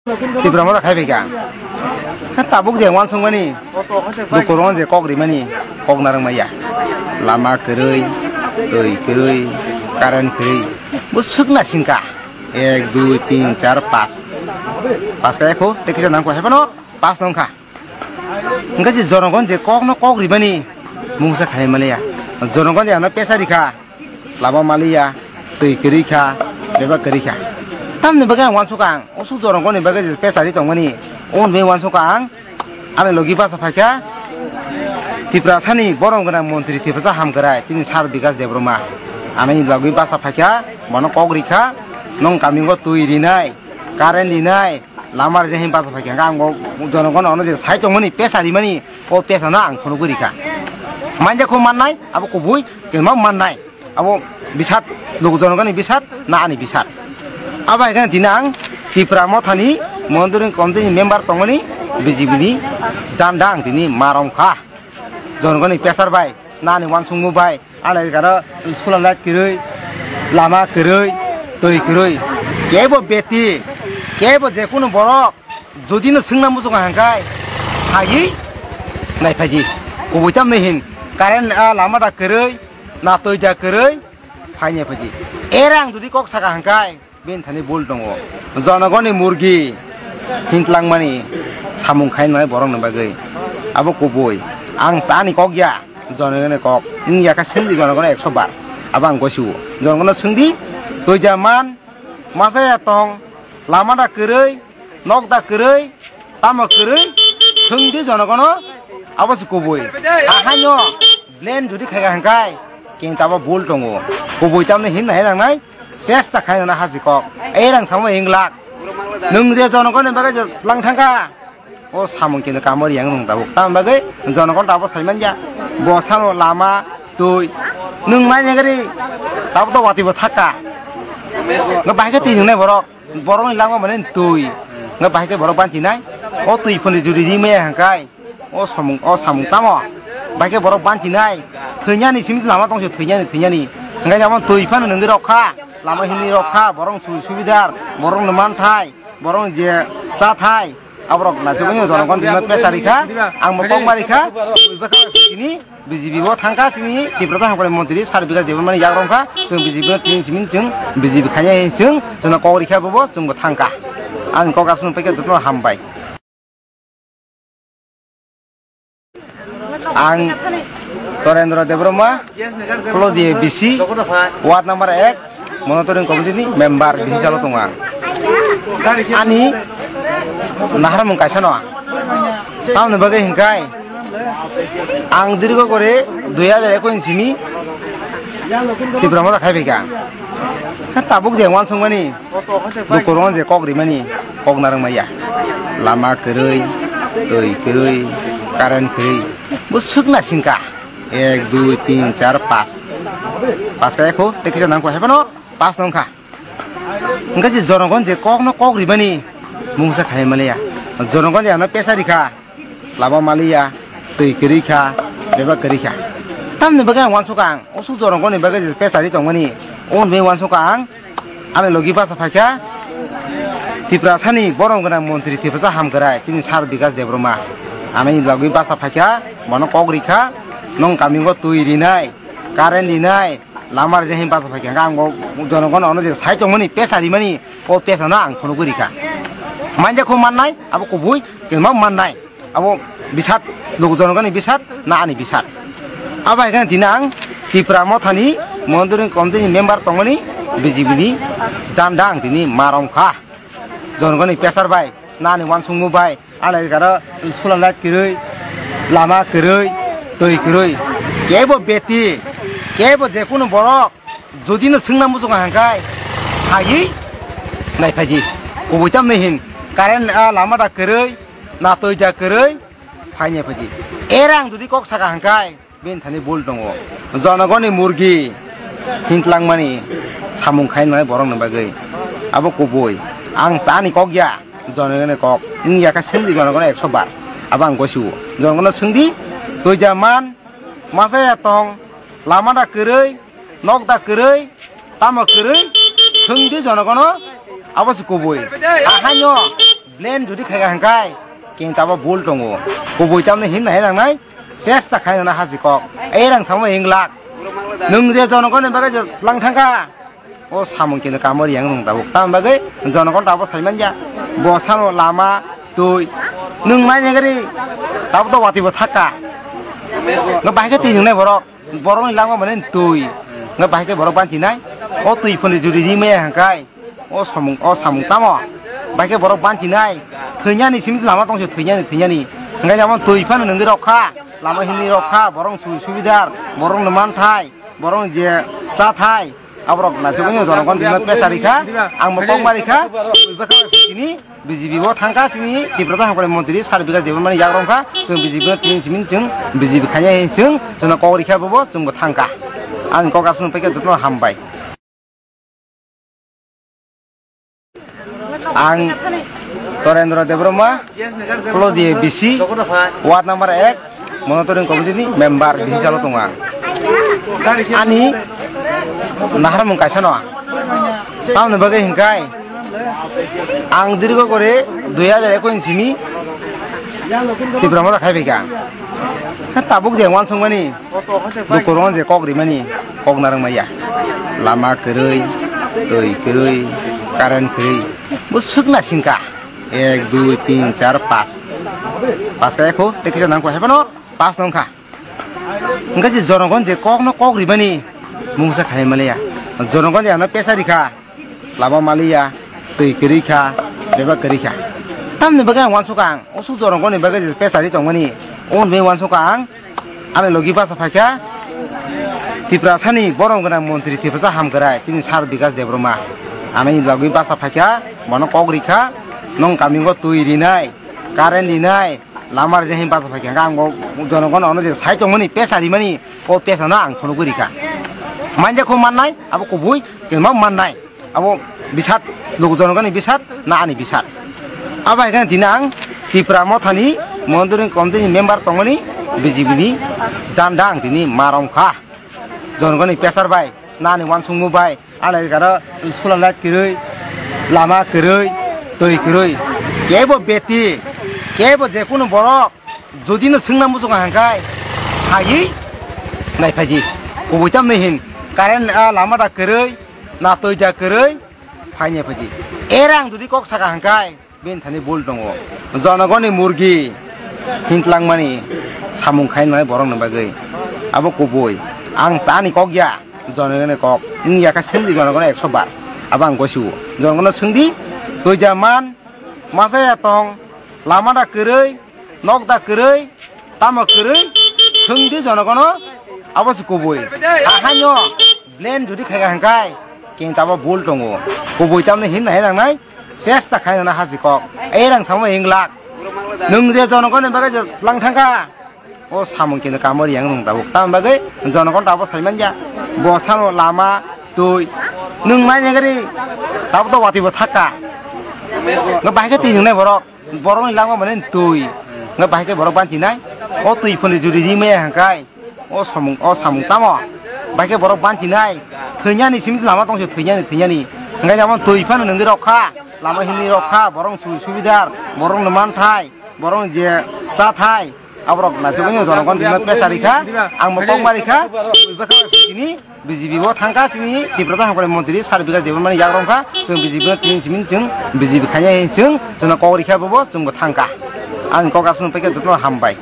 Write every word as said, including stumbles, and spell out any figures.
Tipra Motha khai phaikha. Ha, tabuk je wansukmani, dukurok je kok rimani, kok narwk maya. Lama kwrwi, twi kwrwi, current kwrwi. Bo swkna singkha. Ek, dui, tin, char, pas. Pas kaya kho, tei kisa nangkho, hai phano pas nongkha. Hingke je jonogon je kokno kok ribani mungsa khai maliya. Jonogon je ano pesa rikha. Lama maliya, twi kwrwi kha, bebak kwrwi kha. Tamni bagwi ang wansukha ang, usuk jorong goni bagwi je pesa ri tongmani, oboni bagwi wansukha ang, ani logi basa phaikha, Tiprasani borom gwnang montri Tiprasa hamkrai, chini sir Bikas Debbarma. Ani logi basa phaikha, bono kok rikha, nong kamingo twi rinai, current rinai, lama rinai hinwi basa phaikha, ang bo jonogon ono je sai tongmani, pesa rimani, o pesano ang phunugwi rikha. Manja kho mannai, abo kubui, kelma mannai. Abo bisat, luku jonogoni bisat, na ani bisat. Abo hai kheno tini ang Tipra Mothani monitoring committee ni member tongmani B J P ni janda ang tini ma romkha. Jonogoni pressure bai, na ani wansukmung bai, ani gana sula light kwrwi, lama kwrwi, twi kwrwi. Kebo beti, kebo jekunu borok, jodi no swngna muchungo hangkai, phaiwi naiphaidi. Kubui tamni hin, current, ah, lama da kwrwi, na twi da kwrwi, phainai phaidi. Era ang jodi kok saka hangkai, bini thani bul tongo. Jonogoni murgi hintlangmani samung khainai borokni bagwi. Abo kubui. Ang ani kok ya, jonogoni kok. Wng ya kha sengdi jonogoni ekso bar. Abo ang gosi o. Jonogono sengdi, twi da man, masa ya tong, lama da kwrwi, nok da kwrwi, tamo kwrwi, swngdi jonogono, abo se kubui. Ahaino blame jodi khaika hangkai, kintu abo bul tongo. Kubui tamni hinna hai nangnai, chesta khaina na haji kok. Ei rang samo hinglak. Nwng je jonogoni bagwi je lang thangkha, o samung kintu kamori yang nwng tabuk. Tamni bagwi jonogon tabuk saimanja. Bo salo lama, twi. Nwng nai nagari, tabuk to wati bo thakka. Nga bahai khe twi nwngnai borok. Borokni langma mane twi. Nga bahai khe borok banchi nai. O twi phone juri ri maya hangkai. O samung, o samung tamo. Bahai khe borok banchi nai. Thwinyani simi lama tongse thwinyani, thwinyani. Hingkai jamo twi phano nungwi rokha. Lama himni rokha. Borok su-, subidar. Borokno manthai. Borok je chathai. Aborok naitugwi jonogon tini pesa rikha. Ang bo kok ma rikha. Tini B J P bo thangkha, chini Tiprasa hamkrai montri sir Bikas Debbarmani yagrong kha, chwng B J P no tini simi chwng B J P khainai chwng, chwngno kok rikha bobo chwngbo thangkha. Ani kok aswk paikha jotono hambai. Ang Torendra Debbarma, Khulodi B C, ward number ek, Monitoring committee ni member bisi salo tongo ang. Ani naharmung kaisa no. Tamoni bagwi hingkai ang dirgo kore dui hajar ekwis ni simi Tipra Motha khai phaikha. Ha, tabuk je wansukmani, dukurok je kok rimani, kok narwk maya. Lama kwrwi, twi kwrwi, current kwrwi. Bo swkna singkha. Ek, dui, tin, char, pas. Pas kaya kho, tei kisa nangkho, hai phano pas nongkha. Hingke je jonogon je kokno kok ribani mungsa khai maliya. Jonogon je ano pesa rikha, lama maliya, twi kwrwi kha, bebak kwrwi kha. Tamni bagwi ang wansukha ang, usuk jonogoni bagwi je pesa ri tongmani, oboni bagwi wansukha ang, ani logi basa phaikha, Tiprasani borom gwnang montri Tiprasa hamkrai, chini sir Bikas Debbarma. Ani logi basa phaikha, bono kok rikha, nong kamingo twi rinai, current rinai, lama rinai hinwi basa phaikha, hingke ang bo jonogon ono je sai tongmani, pesa rimani, o pesano ang phunugwi rikha. Manja kho mannai, abo kubui, kelma mannai. Abo bisat, luku jonogoni bisat, na ani bisat. Abo hai kheno tini ang Tipra Mothani monitoring committee ni member tongmani B J P ni janda ang tini ma romkha. Jonogoni pressure bai, na ani wansukmung bai, ani garo sula light kwrwi, lama kwrwi, twi kwrwi. Kebo beti, kebo jekunu borok, jodi no swngna muchungo hangkai, phaiwi naiphaidi. Kubui tamni hin, current, ah, lama da kwrwi, na twi da kwrwi, phainai phaidi. Era ang jodi kok saka hangkai, bini thani bul tongo. Jonogoni murgi hintlangmani samung khainai borokni bagwi. Abo kubui. Ang ta ani kok ya, jonogoni kok. Wng ya kha sengdi jonogono ekso bar. Abo ang gosi o. Jonogono sengdi, twi da man, masa ya tong, lama da kwrwi, nok da kwrwi, tamo kwrwi, sengdi jonogono, abo se kubui. Ahaino Plan jodi khaika hangkai, keng tabo bul tongo. Kubui tamni himna hai nangnai, chesta khai nana haji kok. Ei rang samo hinglak. Nwng je jonogoni bagwi je lang thangka, o samung keno kamori yang nwng tabuk. Tamni bagwi jonogon tabo saimanja. Bo samo lama, twi. Nwng nai nai gari, tabo to wati bo thakka. Nga bahai khe twi nwngnai borok. Borokni langma mane twi. Nga bahai khe borok banchi nai. O twi phone jodi ri maya hangkai. O samung, o samung tamo? Bahai khe borok banchi nai. Thwinyani simi lama tongse thwinyani, thwinyani. Hingke jemon twi phano nungwi rok kha. Lama himni rok kha. Borok subi subidar. Borok no manthai. Borok je chathai. Aborok na jogoni jonogon dino pesari kha. Ang bo kok mari kha. Twi bwkha sini B J P bo thangkha sini Tiprasa hamkrai montri sar bikas debon mani yak rong kha. Chwng B J P no tini simi chwng B J P khanya hin chwng chwngno kok rikha bobo chwng bo thangkha. Ang kok aswng pekhe jotono hambai. Ang Torendra Debbarma, Klodi B C, Ward number ek, Monitoring Committee ni member bisi salo tongo ang. Ani naharmung kaisa no. Tamoni bagwi hinkai ang dirgo kore dui hajar ekush simi Tipra Motha khai phaikha. Ha, tabuk je wansukmani, dukurok je kok rimani, kok narwk maya. Lama kwrwi, twi kwrwi, current kwrwi. Bo swkna singka. Ek, dui, tin, char, pas. Pas kaya kho, tei kisa nangkho, hai phano pas nongkha. Hingke je jonogon je kokno kok rimani, mungsa khai maliya. Jonogon je ano pesa rikha. Lama maliya, twi kwrwi kha, bebak kwrwi kha. Tamni bagwi ang wansukha ang, usuk jorongoni bagwi je pesari tongmani, oboni bagwi wansukha ang, ani logi basa phaikha, Tiprasani borom gwnang montri Tiprasa hamkrai, chini sir Bikas Debbarma. Ani logi basa phaikha, bono kok rikha, nong kamingo twi rinai, current rinai, lama rinai hinwi basa phaikha, hingke ang o jonogon ono je sai tongmani, pesa rimani, o pesano ang phunugwi rikha. Manja kho mannai, abo kubui, kema mannai. Abo bisat, luku jonogoni bisat, na ani bisat. Abo hai kheno tini ang Tipra Mothani Monitoring Committee ni member tongmani B J P ni janda ang tini ma romkha. Jonogoni pesar bai, na ani wansukmung bai, ani garo sula light kwrwi, lama kwrwi, twi kwrwi. Kebo beti, kebo jekunu borok, jodi no swngna muchungo hangkai, phaiwi naiphaidi. Kubui tamni hin, current, ah, lama da kwrwi, na twi da kwrwi, phaini phaidi. Era ang jodi kok saka hangkai, bini thani bul tongo. Jonogoni murgi hintlangmani samung khainai borokni bagwi. Abo kubui. Ang tani kok ya, jonogoni kok. Wng ya khe swngdi jonogoni ekso bar. Abo ang gosiwo. Jonogono swngdi, twi da man, masa ya tong, lama da kwrwi, nok da kwrwi, tamo kwrwi, swngdi jonogono, abo se kubui. Ahaino, plan jodi khaika hangkai, keng tabo bul tongo. Kubui tamni hinna hai nangnai, chesta khai nana haji kok. Ei rang samo hinglak. Nwng je jonogoni bagwi je lang thangka, o samung keno kamori yang nwng tabuk. Tamni bagwi jonogon tabo saimanja. Bo samo lama, twi. Nwng nai nai gari, tabo to wati bo thakka. Nga bahai khe twi nwngnai borok. Borokni langma mane twi. Nga bahai khe borok banchi nai. O twi phone jodi ri maya hangkai. O samung, o samung tamo? Bahai khe borok banchi nai. Thwinyani simi lama tongse thwinyani, thwinyani. Hingke jemon twi phano nungwi rok kha. Lama himni rok kha. Borok subi subidar. Borok no manthai. Borok je chathai. Aborok naitugwi jonogon dino pesari kha. Ang bo kok mari kha. Twi bwkha tini. B J P bo thangkha chini Tiprasa hamkrai montri sar Bikas Debbarmani yak rongkha, chwng B J P no tini simi chwng B J P khainai chwng chwngno kok rikha bobo chwngbo thangkha. Ang kok aswng paikha jotono hambai.